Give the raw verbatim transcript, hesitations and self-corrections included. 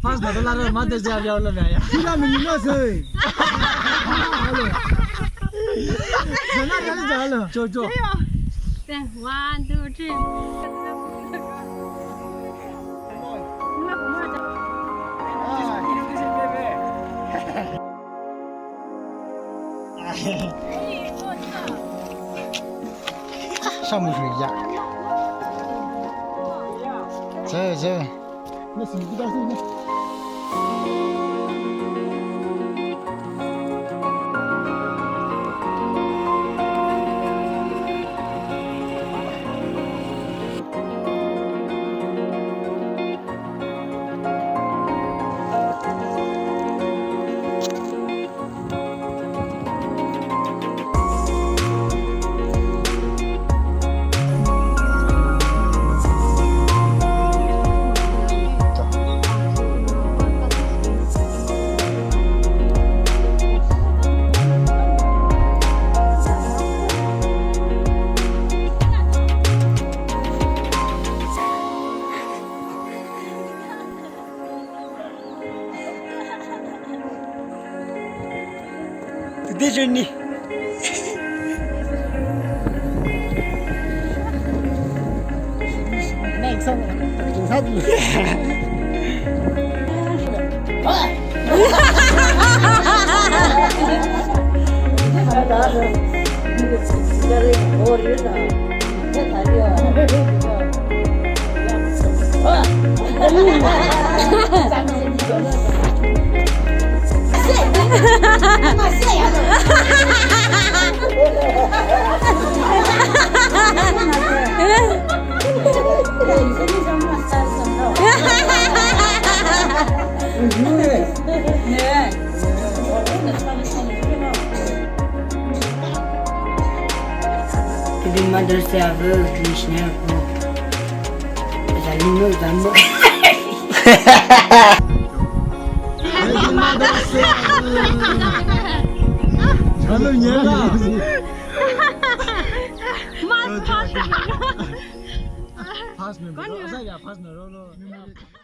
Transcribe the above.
First na la ra, Mother's Day ya la ya. Sila mi no sei. Hello. Sana kali jalo. Cho, cho. Then one, two, three. Samu shuiya. Che, che. Today journey. Next song. Happy Mother's Day, I will wish you. Hello, yeah. Pass, pass. Pass, no, no. Asa ya, pass, no, no, no.